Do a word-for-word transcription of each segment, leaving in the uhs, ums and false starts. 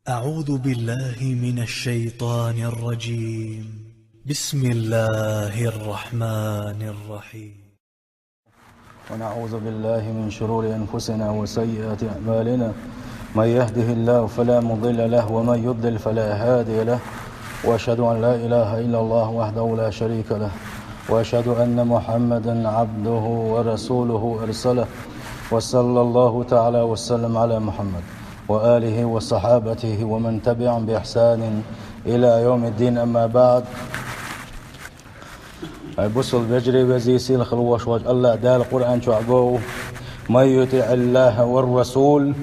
أعوذ بالله من الشيطان الرجيم. بسم الله الرحمن الرحيم. ونعوذ بالله من شرور أنفسنا وسيئات أعمالنا. من يهده الله فلا مضل له، ومن يضلل فلا هادي له. وأشهد أن لا إله إلا الله وحده لا شريك له، وأشهد أن محمدا عبده ورسوله أرسله، وصلى الله تعالى وسلم على محمد وآله وصحابته ومن تبعهم بإحسان إلى يوم الدين، أما بعد. Ай, бусалба вежарий, везий, сийлахь хила волаш волчу АллахӀ Дала Къуръан чохь боху: «من يطع الله والرسول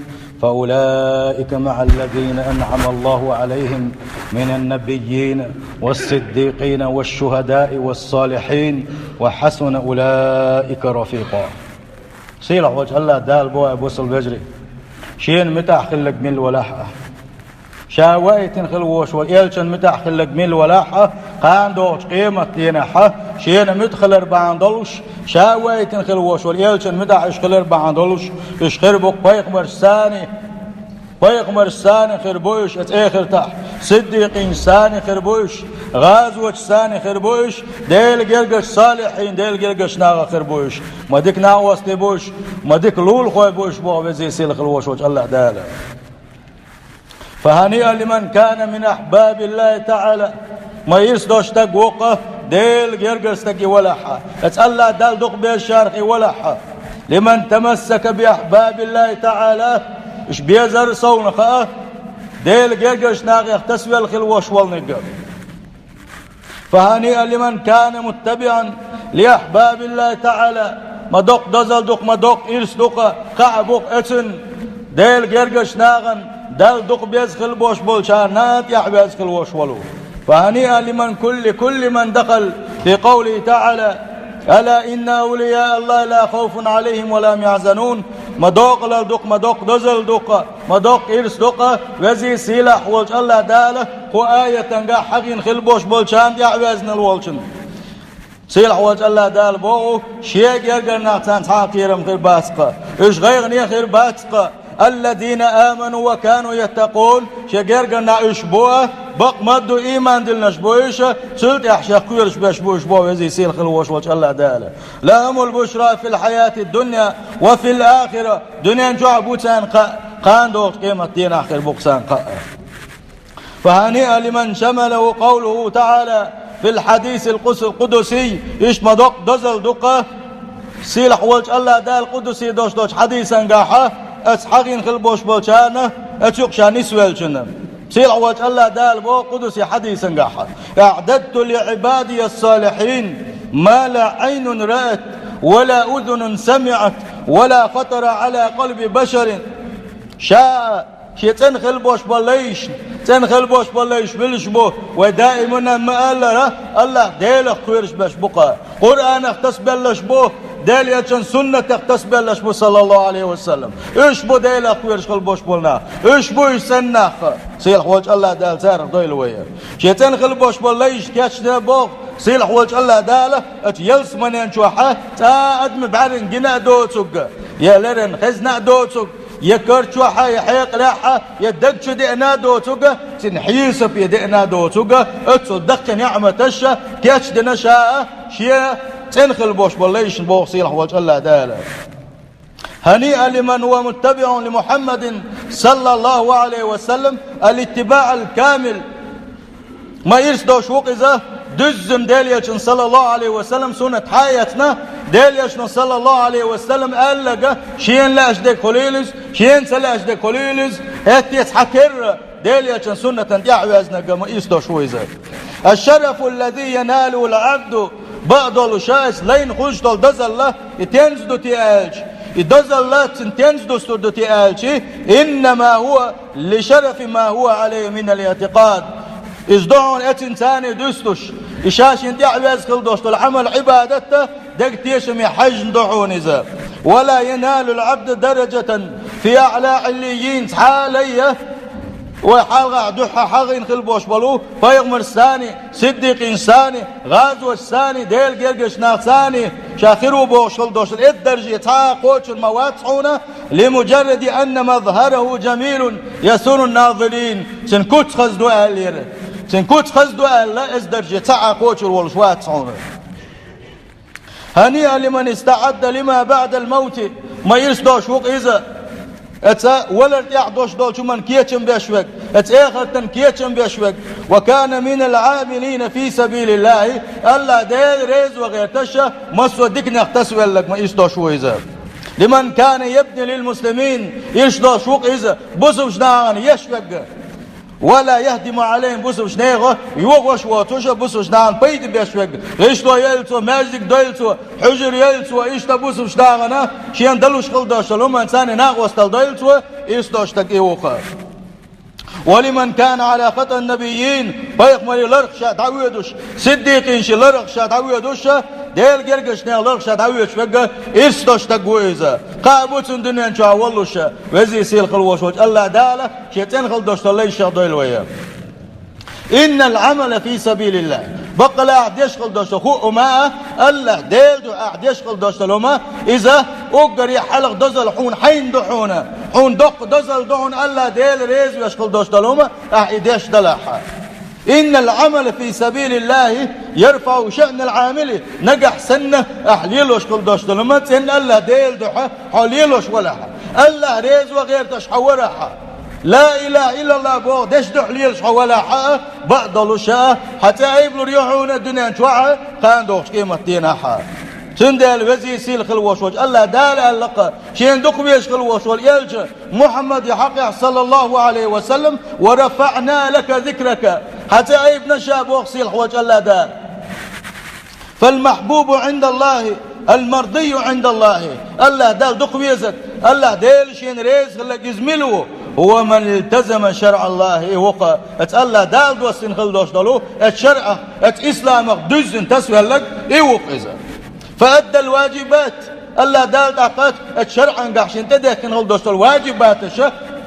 فأولئك مع الذين أنعم الله عليهم من النبيين والصديقين والشهداء والصالحين وحسن أولئك رفيقا». Сийлахь волчу АллахӀ Дала боху, ай, бусалба вежарий, шена муьтӀахь хилларг мила валахь а, Ша ваийтина хила волуш волу элчан муьтӀахь хилларг мила валахь а, кхана догӀучу къематдийнахь а, шена муьтӀахь хилар бахьана долуш, ша ваийтина хила волуш волу элчан муьтӀахь уьш хилар бахьана долуш, уьш хир бу пайхамарш санна, пайхамарш санна хир бу уьш, оцу эхартахь, сиддикъинаш санна хир бу уьш, гӀазоташ санна хир бу уьш, Делан гергарчу салихьийн, Делан гергарчу нахах хир бу уьш, ма дика накъостий бу уьш, ма дика лулахой бу уьш боху везий, сийлахь хила волуш волчу АллахӀ Дала. «فهنيئا لمن كان من أحباب الله تعالى». Ма ирс долуш стаг ву-кх, Делан гергара стаг и валахь а, оцу АллахӀ Далла дукха безачарах и валахь а. «لمن تمسك بأحباب الله تعالى». Уьш безар а совнаха а, Делан гергарчу нахех тасавелла хила волуш волниг. «فهنيئا لمن كان متبعا لأحباب الله تعالى». Ма доккха дозалла ду-кх, ма доккха ирс ду-кх, кхаъ бу-кх оцунна, Делан гергарчу нахана Далла дукха беза хила болуш болчарна тӀаьхьавеза хила волуш волу. «فهنيئا لمن كل، كل من دخل في قوله تعالى: ألا إن أولياء الله لا خوف عليهم ولا هم يحزنون». Ма доккха лала ду-кх, ма доккха дозалла ду-кх, ма доккха ирс ду-кх, везий, сийлахь волчу АллахӀ Дала кху аятангахь хьахийна хила болуш болчарна тӀаьхьавезна волчунна. Сийлахь волчу АллахӀ Дала боху, шен гергара нах царна цхьа а кхерам хир бац-кх, уьш гӀайгӀане хир бац-кх. «الذين آمنوا وكانوا يتقون». Шен гергара нах уьш бу, бакъ ма-дду ийман диллинарш бу уьш, цул тӀаьхьа шех кхоьруш берш бу уьш боху везий, сийлахь хила волуш волчу АллахӀ Дала. «لهم البشرى في الحياة الدنيا وفي الآخرة». Дуьнен чохь а бу царна кхаъ, кхана догӀучу къематдийнахь хир бу-кх царна кхаъ. «فهنيئا لمن شمله قوله تعالى في الحديث القدس-، القدسي». Иштта ма доккха дозалла ду-кх, сийлахь волчу АллахӀ Дала къудси долуш долчу хьадисангахь оцу хьахийна хила болуш болчарна, оцу юкъа ша нисвеллачунна. Сийлахь волчу АллахӀ Дала боху къудси хьадисангахь: «أعددت لعبادي الصالحين ما لا عين رأت ولا أذن سمعت ولا خطر على قلب بشر». Ша шен цӀена хила болуш болу лайш, цӀена хила болуш болу лайш муьлш бу, вай даиманна ма-аллара, АллахӀ Делах кхоьруш берш бу-кх. Къуръанах тасабелларш бу, Делан Элчан суннатах тасабелларш бу, саллаллаху Ӏалайхи ва саллам. Уьш бу Делах кхоьруш хила болуш болу нах. Уьш бу уьш санна нах. Сийлахь волчу АллахӀ Дала царах дойла вай. Шен цӀена хила болуш болу лайш кечдина боху, сийлахь волчу АллахӀ Дала, оцу ялсаманен чохь а цкъа а адаман бӀаьргана гина а доцург, я леррина хезна а доцург, я кара чохь а, я хьекъалехь а, я даг чу деана а доцург, цуьнан хьесапе деана а доцург, оццул даккхий неӀматаш кечдина ша а, шен цӀена хила болуш болу лайшна боху сийлахь волчу АллахӀ Дала. «هنيئا لمن هو متبع لمحمد صلى الله عليه وسلم الاتباع الكامل». Ма ирс долуш ву-кх иза, дуьззина Делан Элчан, саллаллаху Ӏалайхи ва саллам, суннат хьаэцна, Делан Элчано, саллаллаху Ӏалайхи ва саллам, аьлларг шена лаьаш дерг хуьлийла иза, шена ца лаьаш дерг хуьлийла иза, хӀетте цхьатерра Делан Элчан суннатана тӀаьхьавезнарг ма ирс долуш ву иза. «الشرف الذي يناله العبد», бакъдолуш а, иза лайна хуьлуш долу дозалла, и тенза ду те аьлча, и дозалла цуьнан тенза дустур ду те аьлча, «إنما هو لشرف ما هو عليه من الاعتقاد». Иза ду хьуна эццахь царна дуьстуш, и ша шена тӀаьхьавеза хила долуш долу Ӏамал-Ӏибадат а деган тешаме хьаьжна ду хьуна иза. «ولا ينال العبد درجة في أعلى عليين», цхьа а лай а, Вай хьалха дуьххьара хьалха хилла болуш болу пайхамарш санна, сиддикъинаш санна, гӀазоташ санна, Делан гергарчу нах санна, ша хир ву бохуш хилла долуш долу эддарже цхьа а кхочур ма вац хьуна, لمجرد أن مظهره جميل يسر الناظرين. Цуьнан куц хаза ду аьллера. Цуьнан куц хаза ду аьлла, эддарже цхьа а кхочур волуш вац хьуна. هنيئا لمن استعد لما بعد الموت. Ма ирс долуш ву-кх иза, эца валар тӀехь долуш долчу хӀуманна кечам беш верг, эца эхартан кечам беш верг. وكان من العاملين في سبيل الله. АллахӀ Делан резо гӀерташ, массо а диканех тасавелларг ма ирс долуш ву иза. لمن كان يبني للمسلمين. Ирс долуш ву-кх иза, бусулбачу нахана еш верг. ولا يهدم عليهم, бусулбачу нехан йохош воцуш, бусулбачу нахана пайда беш верг. ГӀишло йойла цо, маьждиг дойла цо, хьуьжар йойла цо, иштта бусулбачу нахана шена далуш хилла долуш долу хӀуманца накъосталла дойла цо, ирс долуш стаг и ву-кх. ولمن كان على خطى النبيين, пайхамарийн ларах ша дӀавоьдуш, сиддикъинийн ларах ша дӀавоьдуш, Делан гергарчу нехан ларах ша дӀавоьдуш верг, ирс долуш стаг ву иза. Кхаъ бу цунна дуьнен чохь воллуш, везий сийлахь хилла волуш волчу АллахӀ Дала шен цӀена хилла долуш долу лайшех дойла вай. إن العمل في سبيل الله. Баккъала ахь деш хилла долуш долу хӀуъа хӀума а, АллахӀ Делан дуьхьа ахь деш хилла долуш долу хӀума, иза уггаре хьалха дозалла хьуна хьайна ду хьуна. Хьуна доккха дозалла ду хьуна АллахӀ Дела реза веш хилла долуш долу хӀума, ахь и деш далахь. إن العمل في سبيل الله يرفع شأن العامل. Нагахь санна ахь лелош хилла долуш долу хӀума, цӀена АллахӀ Делан дуьхьа хьо лелош валахь. АллахӀ реза ван гӀерташ хьо варахь. Ла илаха иллаллах боху дешдохьа лелаш хьо валахь а, бакъдолуш а, хьан цӀе айбалур ю хьуна дуьнен чохь а, кхана дохучу къематдийнахь а. Цундела везий сийлахь хилла волуш волчу АллахӀ Дала аьлла-кх, шена дукха везаш хилла волуш волу элча Мухьаммадан хьакъехь, саллаллаху Ӏалайхи ва саллам, ва рафаъна лака зикрака. Хьан цӀе айбина ша боху сийлахь волчу АллахӀ Дала. فالمحبوب عند الله المرضي عند الله. АллахӀ Далла дукха везарг, АллахӀ Дела шена реза хилларг иза мила ву? هو من التزم شرع الله, и ву-кх, эца АллахӀ Дала доссина хилла долуш долу, эца шаръах, эца исламах дуьззина тасавелларг, и ву-кх иза. فأدى الواجبات. АллахӀ Дала тӀаккха эца шаръангахь шена тӀедехкина хилла долуш долу ваджибаташ,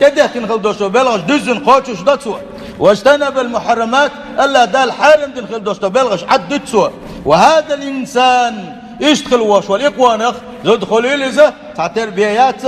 тӀедехкина хилла долуш долу белхаш дуьззина кхочуш до цо. واجتنب المحرمات. АллахӀ Дала хьарам дина хилла долуш долу белхаш Ӏад дуьту цо. وهذا الإنسان, иштта хилла волуш волу и къонах, зуда хуьлийла иза, цхьа тера бен яц,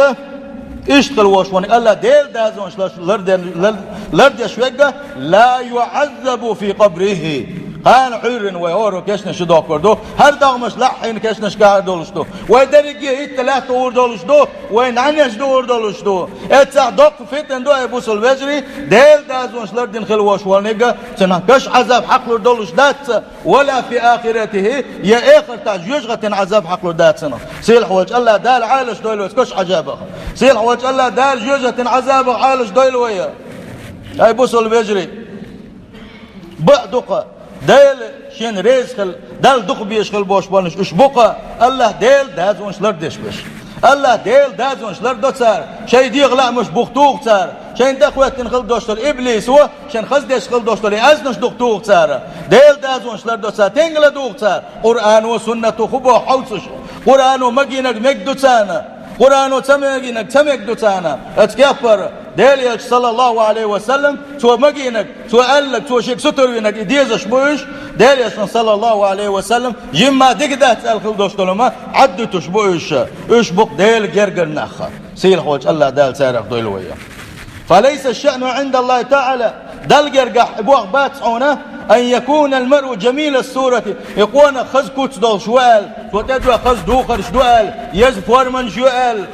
иштта хилла волуш волу АллахӀ Делан дозанаш лар-, ларден-, лар-, лардеш верг, لا يعذب في قبره. Кхана Ӏуьйранна вай хӀора кешнаш чу доккхур ду, хӀара догӀмаш лаххьийна кешнашкахьара долуш ду, вай дерриге хӀитта лаьтта гӀур долуш ду, вай нӀаьнеш дуур долуш ду. Эццахь доккха фитна ду, ай бусалба вежарий, Делан дозанаш лардина хилла волуш волниг, цунах каш Ӏазап хьакхалур долуш дац, ولا في آخرته, я эхартахь жоьжахатин Ӏазап хьакхалур дац цунах. Сийлахь волчу АллахӀ Дала Ӏалаш дойла вай каш Ӏазапах. Сийлахь волчу АллахӀ Дала жоьжахатин Ӏазапах Ӏалаш дойла вай. Ай бусалба вежарий, бакъ ду-кх, Дела шена реза хилла, Далла дукха безаш хилла болуш болнаш уьш бу-кх, АллахӀ Делан дозанаш лардеш берш. АллахӀ Делан дозанаш лардо цара, шайн дегӀан лаамаш буха туху цара, шайна тӀехӀоьттина хилла долуш долу иблисо, шайна хаза деш хилла долуш долу и аьзнаш духа туху цара. Делан дозанаш лардо цара, тенга ладугӀу цара. Къуръано, суннато хӀун боху хьовсуш. Къуръано магийнарг мега ду царна. Къуръано ца магийнарг ца мега ду царна. Эца кеппара Делан элча, саллаллаху Ӏалайхи ва саллам, цо магийнарг, цо аьлларг, цо шега сутара винарг и дезаш бу уьш. Делан элчано, саллаллаху Ӏалайхи ва саллам, жимма дика дац аьлла хилла долуш долу хӀума Ӏад дуьтуш бу уьш. Уьш бу-кх Делан гергара нах. Сийлахь волчу АллахӀ Дала царах дойла вай. فليس الشأن عند الله تعالى, Далла гергахь и боху бац хьуна, أن يكون المرء جميل الصورة, и къонах хаза куц долуш ву аьлла, цо тӀедоьгӀу хаза духарш ду аьлла, еза форманаш ю аьлла,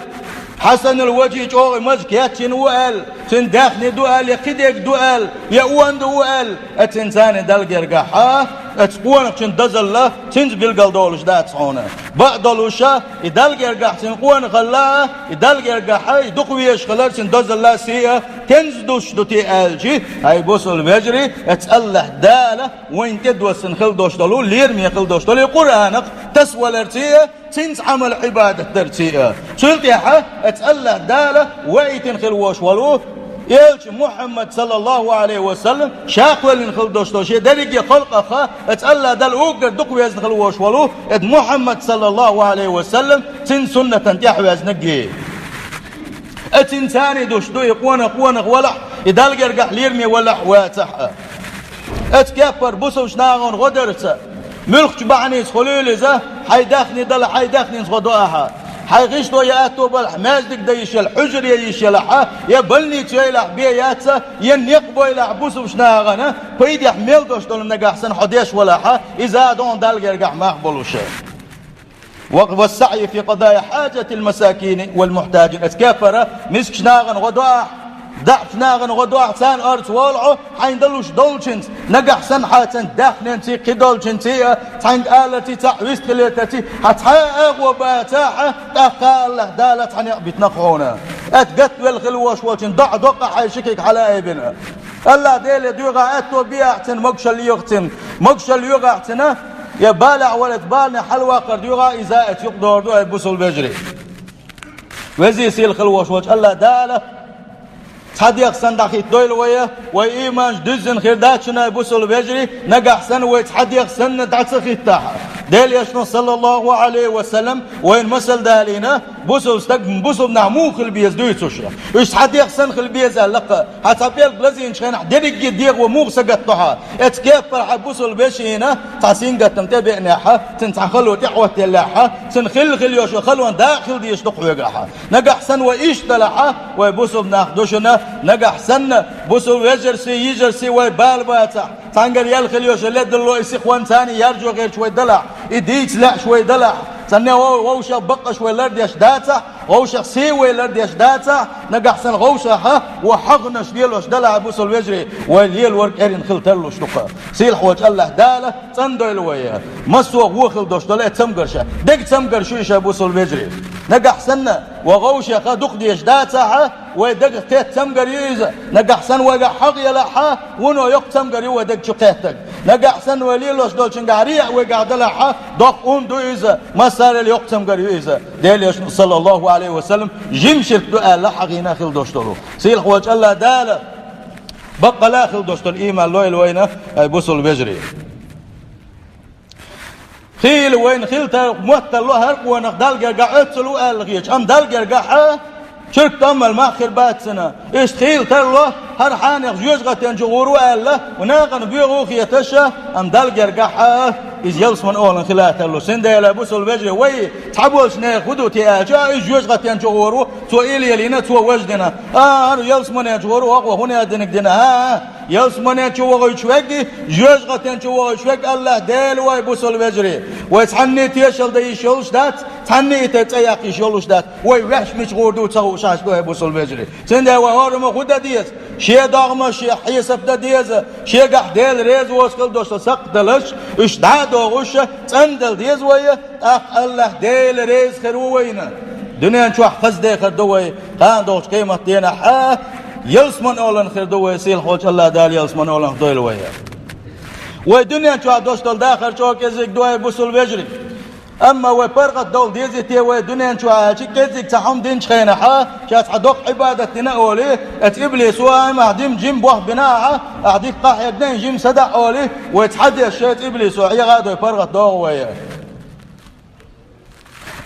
حسن الوجه, чӀогӀа маж кечйина ву аьлла, цуьнан даьхни ду аьлла, я кхидерг ду аьлла, я онда ву аьлла, эццинца Далла гергахь а, эца къонахчун дозалла цуьнца билгалдолуш дац хьуна. Бакъдолуш а, и Далла гергахь цуьнан къонахалла а, и Далла гергахь а, и дукха везаш хилар цуьнан дозалла а, сий а, кенза дуьсуш ду те аьлчи, ай бусалба вежарий, эца АллахӀ Дала вайна тӀедоссина хилла долуш долу, лераме хилла долуш долу и Къуръанах тасаваларций а, цуьнца Ӏамал-Ӏибадат дарций а. Цул тӀаьхьа эца АллахӀ Дала ваийтина хилла волуш волу элча Мухьаммад, саллаллаху Ӏалайхи ва саллам, ша кхоьллина хилла долуш долу шен дерриге халкъах а, эца АллахӀ Дала уггар дукха везна хилла волуш волу эца Мухьаммад, саллаллаху Ӏалайхи ва саллам, цуьнан суннатан тӀаьхьавезнарг. Эццинца дуьсуш ду и къонах, къонах валахь, И Далла гергахь лераме валахь, вацахь а. Оцу кеппара бусалба нахана гӀо дарца, муьлххачу бахьаница хуьлийла иза, хьайн даьхни дала, хьайн даьхнинца гӀо до ахьа. Хьайн гӀишло я аьтто балахь, маьждиг дан йиш елахь, хьуьжар ян йиш елахь а, я больница йойлахь бен яц а, я некъ бойлахь бусалба нахана, пайдехь мел долуш долу нагахь санна хьо деш валахь а, иза а ду хьуна Далла гергахь мах болуш. والسعي في قضاء حاجة المساكين والمحتاجين. Оцу кеппара мискачу нахана гӀо до ахь, даьӀахкачу нахана гӀо до ахь, царна орца волахь хьо, хьайна далуш долчуьнца, нагахь санна хьан цхьана даьхненций, кхидолчуьнций а, цхьаьнга аларций, цхьаъ вистхилийтарций, хьан цхьа а агӀо бацахь а, тӀаккха Аллахь Дала цхьа некъ битина-кх хьуна. Оцу гатвелла хила вош волчун доӀа до-кх хьайн ши куьг хьала а бина. Аллахь Деле доьгӀахь аьтто бехь цуьнан, могушалла йоьгӀахь цуьнан, могушалла йоьгӀахь цуьнан, я балехь вара оцу баланехь хьалаваккхар доьгӀахь, иза а оцу юкъа догӀур ду, ай бусалба вежарий. Веза-сийлахь хила вош волчу Аллахь Дала цхьа дегӀ санна дӀахӀиттадойла вай, вай ийманаш дуьззина хир дац шуна, ай бусалба вежарий, нагахь санна вай цхьа дегӀ санна дӀа ца хӀиттахь. Делан Элчано, саллаллаху Ӏалайхи ва саллам, вайна масал далийна, бусалба стаг, бусалба нах муха хила беза дуьйцуш. Уьш цхьа дегӀ санна хила беза аьлла-кх. Хьан цхьа пӀелг лазийначу хенахь дерриге дегӀо муха сагатдо хьан? Оцу кеппара хьан бусалба вешина цхьа сингаттам тӀе а беънехь, цуьнан цхьа хало тӀе а Ӏоттаеллехь, цуьнан хилла хила йолуш йолу халонан дакъа хила дезаш ду-кх хьоьгахь. Нагахь санна вай иштта далахь, вай бусалба нах ду шуна, нагахь санна бусалба вежаршций, йижаршций вай бала бацахь, цхьаьнгара яьлла хила йолуш йолу ледарло, и сиха ван царний яржо гӀерташ вай далахь, и дийца лаьаш вай далахь, цхьанне вов-, вовшех бакъаш вай лардеш дацахь, вовшех сий вай лардеш дацахь, нагахь санна вовшахь вай хьагӀнаш лелош далахь, бусалба вежарий, вай лелорг эрна хила тарлуш ду-кх. Сийлахь волчу Аллахь Дала цӀандойла вай, массо а вон хила долуш долу и цамгарш. Деган цамгарш ю и, ай бусалба вежарий. Нагахь санна вай вовшех дукха дезаш дацахь, вай дагах кхетта цамгар ю иза, нагахь санна вайгахь хьагӀ елахь, вуно йоккха цамгар ю вай даг чу кхеттарг. Нагахь санна вай лелош долчуьнгахь рияъ вайгахь далахь, доккха ун ду иза, массарел йоккха цамгар ю иза. Делан Элчано, саллаллаху Ӏалайхи ва саллам, жима ширк ду аьлла хьагӀийна хила долуш долу. Сийлахь волчу Аллахь Дала баккъала а хила долуш долу ийман лойла вайна, ай бусалба вежарий. Хийла вайна хила тарло, моттарло хӀара къонах Далла гергахь оьццул ву аьлла хеташ, амма Далла гергахь чуьрк тӀом мел мах хир бац цуьнан. Иштта хийла тарло хӀара хьенех жоьжахатен чу гӀур ву аьлла, нахана боьха ву хеташ, амма Далла гергахь иза ялсаманин олаллин хила тарло. Цундела, бусалба вежарий, вай цхьаболчу нехан хӀун ду те аьлча, иза жоьжахатен чу гӀур ву, цо уьйла елийна, цо важа дина. А, хӀара ялсаманен чу гӀур ву, хӀокхо хӀун динарг дина, а? Ялсаманен чу вахийтуш верг, жоьжахатен чу вахийтуш верг Аллахь Дела ву, ай бусалба вежарий. Вай цхьанне тешалла дан йиш йолуш дац, цхьанне и тӀе цӀе яккха йиш йолуш дац. Вай ваьш мича гӀур ду ца хууш Ӏаш ду, ай бусалба вежарий. Цундела вай хӀораммо хӀун дан деза? Шен догӀмаш, шен хьесап дан деза, шегахь Дела реза воцуш хила долуш сакхт далаш, уьш дӀа а дохуш, цӀандала деза вай, тӀаккха Аллахь Дела реза хир ву вайна. Дуьнен чохь хаза дехар ду вай, кхана долчу къематденахь а ялсаманин олаллин хир ду вай, сийлахь волчу Аллахь Дала ялсаманин олаллин дойла вай. Вай дуьнен чохь долуш долу дахар чӀогӀа кӀезиг ду, ай бусалба вежарий. Амма вай паргӀат довла дезий те вай дуьнен чохь аьлча, кӀезиг цхьа хӀума динчу хенахь, ша цхьа доккха Ӏибадат дина а олий, оцу иблисо, а, ахь дима жима бохь бина ахьа, ахь дика къахьегна, жима садаӀа олий, вай цхьа деш шайца иблисо хьегӀа а дой, паргӀат догӀу вай.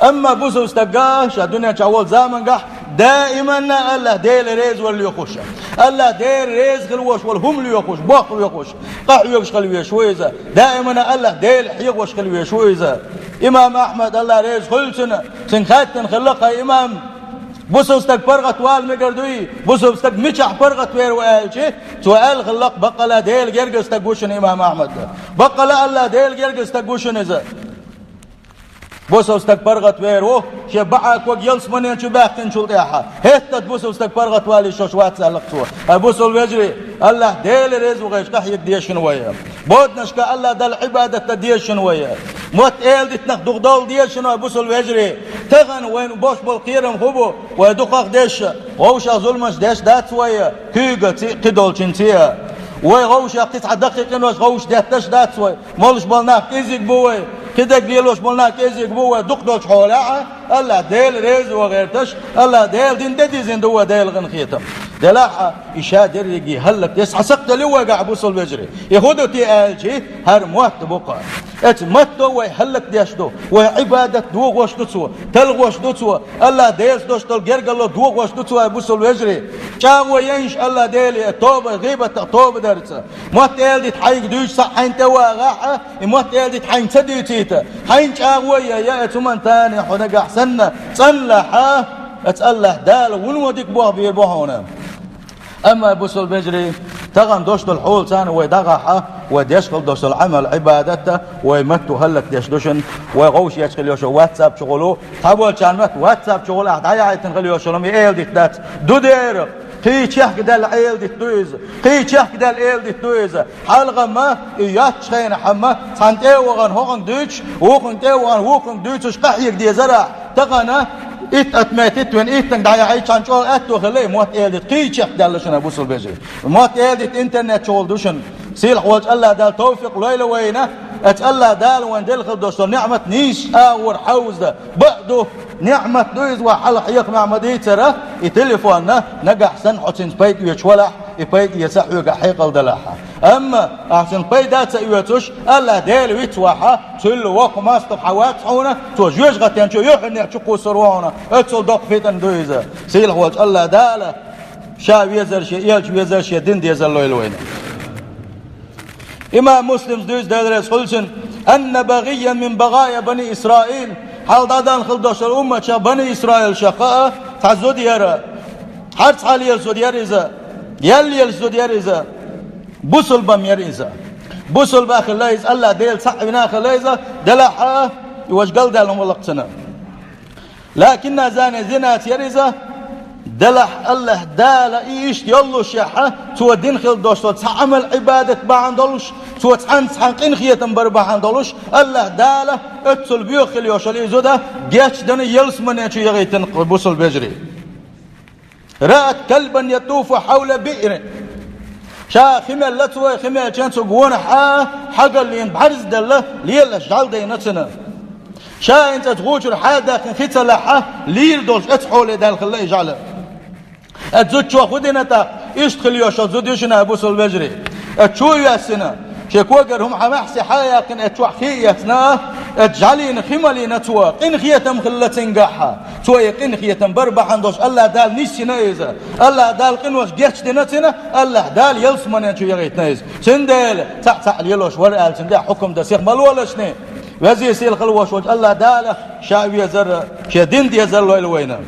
Амма бусалба стага ша дуьнен чохь волу замангахь даиманна Аллахь Дела реза вар лоьхуш, Аллахь Дела реза хила вош волу хӀума лоьхуш, бохк лоьхуш, къахьоьгуш хила веш ву иза. Даиманна Аллахь Дела хьегӀош хила веш ву иза. Имам Ахьмад, Аллахь реза хуьлда цунна, цуьнга хаьттина хилла кхайн имам: «Бусалба стаг паргӀат вала мегар дуй? Бусалба стаг мичахь паргӀат вер ву?» аьлча, цо аьлла хилла: «Баккъала Дела гергара стаг ву шуна имам Ахьмад. Баккъала Аллахь Дела гергара стаг ву шуна иза». Бусалба стаг паргӀат вер ву, шен баӀа ког ялсаманен чу баьхкинчул тӀаьхьа. ХӀетта а бусалба стаг паргӀат валийш йолуш вац аьлла-кх цо. Ай бусалба вежарий, Аллахь Дела реза ву гӀерташ къахьега дезаш ву вай. Боднашка Аллахь Далла Ӏибадат дан дезаш ву вай. Мотт эладитанах дукха довла дезаш ву вай, бусалба вежарий. Тахана вайна беш болу кхерам хӀун бу? Вай дукхах деш, вовшах зуламаш деш дац вай, куьйгаца а, кхидолчуьнца а. Вай вовшах кхин цхьа даккхий къинош вовшах детташ дац вай. Молуш болу нах кӀезиг бу вай, кхидерг лелош болу нах кӀезиг бу вай, дукха долчу хьолехь а, Аллахь Дела реза ван гӀерташ, Аллахь Делан дин тӀедизина ду вай Делан къинхетам. Делахь а, и ша дерриге хӀаллакдеш цхьа сакхталла ю вайгахь, бусалба вежарий. И хӀун ду те аьлча, хӀара мотт бу-кх. Оцу матто вай хӀаллакдеш ду, вай Ӏибадат дохош ду цо, талхош ду цо, АллахӀ-Делаца долуш долу гергарло дохош ду цо, ай бусалба вежарий. ЧӀагӀо яйша АллахӀ-Деле тоба, гӀийбатах тоба дарца. Мотт-эладита хьайга дуьйцуш цхьаъ хьайна тӀе вагӀахь а, и мотт-эладита хьайна ца дуьйцийта, хьайна чӀагӀо а яй, оцу хӀуманна тӀехь хьо нагахь санна цӀанлахь а, оцу АллахӀ-Дала вуно дика болх бийр бу хьуна. Амма, бусалба вежарий, тахана долуш долу хьолаца вай дӀагӀахь а, вай деш хила долуш долу Ӏамал-Ӏибадат а вай матто хӀаллакдеш ду шуна, вай гӀовшех хила йолуш йолу WhatsApp чухула, цхьаболчарна мотт WhatsApp чухула ахь дӀаяхьийтина хила йолуш йолу хӀума и эладита дац. Ду дера, кхин чехка даьлла эладита ду иза, кхин чехка даьлла эладита ду иза. Хьалха ма и йоцчу хенахь ма цхьанна тӀе а вахана хӀокхунга дуьйцуш, вукхунга тӀе а вахана вукхунга дуьйцуш къахьега дезара ахь. Тахана итт отметить вина, иттанга дӀаяхьийтича чӀогӀа аьтто хила и мотт-эладита, кхин чехка даьлла шуна, бусалба вежарий. Мотт-эладита интернет чухула ду шуна. Сийлахь волчу АллахӀ-Дала тавфикъ лойла вайна, оцу АллахӀ-Дала вайна делла хила долуш долу ниӀмат нийса агӀор хьовза. Бакъ ду, ниӀмат ду иза, вай хьалха хьехамехь ма дийцара, и телефонна нагахь санна хьо цуьнца пайда оьцуш валахь, и пайда эца хьоьгахь хьекъал далахь. Амма ахь цуьнан пайда а ца оьцуш, АллахӀ-Дела вицвахь, цуьнан воккха мостагӀа хьан вац хьуна, цо жоьжахатин чу юьхьаннехь чукхуссур ву хьуна, оццул доккха фитна ду иза. Сийлахь волчу АллахӀ-Дала ша везар, шен элча везар, шен дин дезар лойла вайна. Имам Муслима дуьйцу, Дела реза хуьлда цунна: «Анна багъийян мин багъая бани Исраил». Хьалха дӀадахана хила долуш долу умматех, бани Исраилех а цхьа зуда яра. Харцхьа лела зуда яра иза, ял лела зуда яра иза, бусалба ма яра иза. Бусалба хилла иза, АллахӀ-Дела цхьаъ вина хилла иза, делахь а, и важа галдаьлла хӀума валла-кх цунна. Лакинна зани, зинаца яра иза, делахь АллахӀ-Дала и иштта йоллушехь, цо дина хила долуш долу цхьа Ӏамал-Ӏибадат бахьана долуш, цо цхьаьнца цхьаьна къинхетам бар бахьана долуш, АллахӀ-Дала оццул боьха хила йолуш йолу и зуда гечдина, ялсамане чу яхийтина, бусалба вежарий. «Раат калбан ятуфу хьавла биърин». Ша хи мелла цо, хи мелча цу гонахь хьагаллина бӀаьрзделла лелаш жӀаьла дайна цуьнан. Ша хӀинца оцу гӀу чуьра хьадаьккхина хи ца лахь, лийр долуш оцу хьоле даьлла хилла и жӀаьла. Оцу зуда чохь хӀун дина тӀаккха? Иштта хила йолуш йолу зуда ю шуна, бусалба вежарий. Оцу чу а йоьссина, шен когара хӀума хьан маьхьсий хьа а яьккхина, оцу чохь хи а эцна, оцу жӀаьлина хи малийна цо, къинхетам хилла цуьнгахь. Цо и къинхетам бар бахьана долуш АллахӀ-Дала нисйина иза. АллахӀ-Дала къинош гечдина цуьнан, АллахӀ-Дала ялсамане чу яхийтина иза. Цундела цхьаъ-цхьаъ лелош вара аьлла, цуьнан тӀехь хьукам дан сиха ма лолашний. Веза-сийлахь хила волуш волчу АллахӀ-Дала ша везар, шен дин дезар лойла вайна.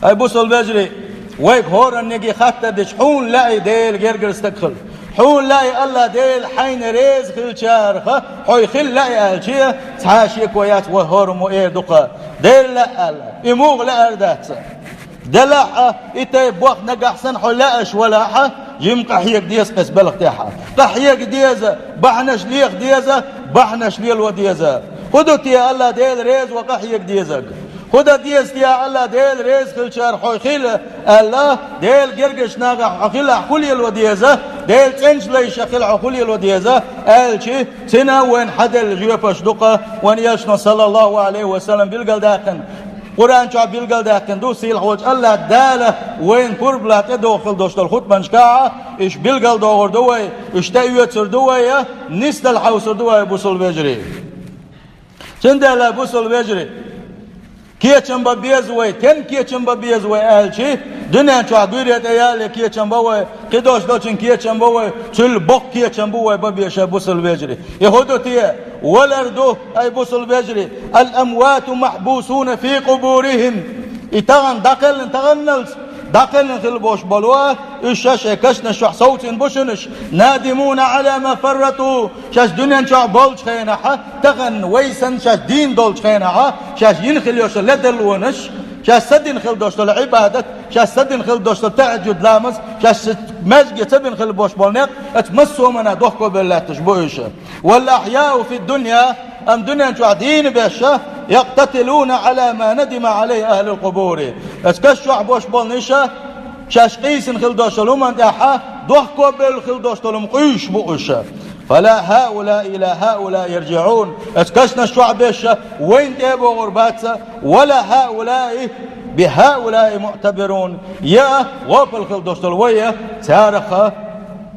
Ай, бусалба вежарий, вайга хӀораннега хаттар дича, хьуна лаьий Делан гергара стаг хила? Хьуна лаьий АллахӀ-Дела хьайна реза хиллачарах хьо хила лаьий аьлча, цхьа шеко яц, вай хӀораммо эр ду-кх, Дела лаьа аьлла. И муха лаьар дац? Делахь а, и тайпа бохам нагахь санна хьо лаьаш валахь, жимма къахьега деза-кх оцу белха тӀехь. Къахьега деза, бахьанаш леха деза, бахьанаш лело деза. ХӀун ду те АллахӀ-Дела реза ван къахьега дезарг? ХӀун дан деза те АллахӀ-Дела реза хиллачарах хьо хила аьлла, Делан гергарчу нахах хьо хилахь хӀун лело деза, Делан цӀеначу лайшах хилахь хьо хӀун лело деза аьлча, цуьнан вайна хьаделла жоьпаш ду-кх, вайн Элчано, саллаллахӀу Ӏалайхи ва саллам, билгалдаьккхина. Къуръан чохь билгалдаьккхина ду, сийлахь волчу АллахӀ-Дала вайна пурба лан тӀедогӀу хила долуш долу хутбанашкахь, уьш билгалдохур ду вай, уьш тӀеоьцур ду вай, нисдала хьовсур ду вай, бусалба вежарий. Цундела, бусалба вежарий, кечам бан беза вай, стенна кечам бан беза вай аьлча, дуьнен чохь гуьйре тӀе ялале кечам бан вай, кхидолуш долчун кечам бан вай, цул боккха кечам бу вай бан безаш, бусалба вежарий. И хӀун ду те? Валар ду, ай бусалба вежарий, «Ал-амвату махьбусуна фи къубурихим». И тахана дӀакхеллина, таханалц дӀакхеллина хила болуш болу, уьш шаьш шайн кашнаш чохь совцийна бу шуна уьш. «Надимуна Ӏала ма фаррату». Шаьш дуьнен чохь болчу хенахь, тахана вай санна шаьш дийна долчу хенахь, шаьш йина хила йолуш йолу ледарлонаш, шаьш ца дина хила долуш долу Ӏибадат, шаьш ца дина хила долуш долу тахьаджуд ламаз, шаьш маьждиге ца бина хила болуш болу некъ, оцу массо а хӀуманна дохко белла лаьтташ бу уьш. «Вал ахьяу фид дунья», амма дуьнен чохь дийна беш, «якътатилуна Ӏала ма надима Ӏалайхи ахьлул къубури». Оцу каш чохь болуш болу иша, шаьш къийсина хила долуш долу хӀуманна тӀехь дохко белла хила долуш долу хӀума къуьйсуш бу уьш. «Фала хьаулаи ила хьаулаи ярджиӀун». Оцу кашнаш чохь беш вайна тӀе а богӀур бац, «вала хьаулаи بهؤلاء معتبرون, я гӀопал хила долуш долу вай, я царах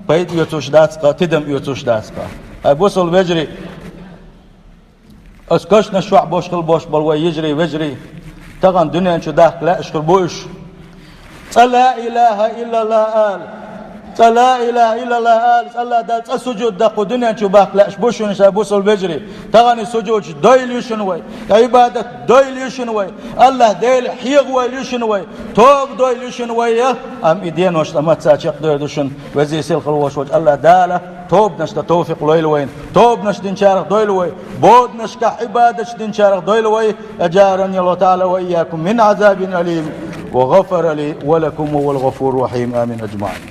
пайда оьцуш дац-кха, тидам оьцуш дац-кха. Ай, бусалба вежарий, ас кашнаш чохь болуш хила болуш болу вай йижарий, вежарий, тахана дуьнен чу дахка лаьаш хир бу уьш. Цкъа ла илаха иллаллах ала, цкъа ла илаха иллаллах ала, цкъа АллахӀ Далла цкъа сужуд даккха дуьнен чу бахка лаьаш бу шуна, сан бусалба вежарий. Тахана и сужуд дойла ю шуна вай, и Ӏибадат дойла ю шуна вай, АллахӀ Дела хьехавойла ю шуна вай, тоба дойла ю шуна вай, я, амма и денош цкъа мацца чекхдойр ду шуна, везий сийлахь волуш волчу АллахӀ Дала тобанаш дан товфикъ лойла вайна, тобанаш динчарах дойла вай, боданашкахь Ӏибадаташ динчарах дойла вай, أجارني الله تعالى وإياكم من عذاب أليم، وغفر لي ولكم وهو الغفور الرحيم. آمين أجمعين.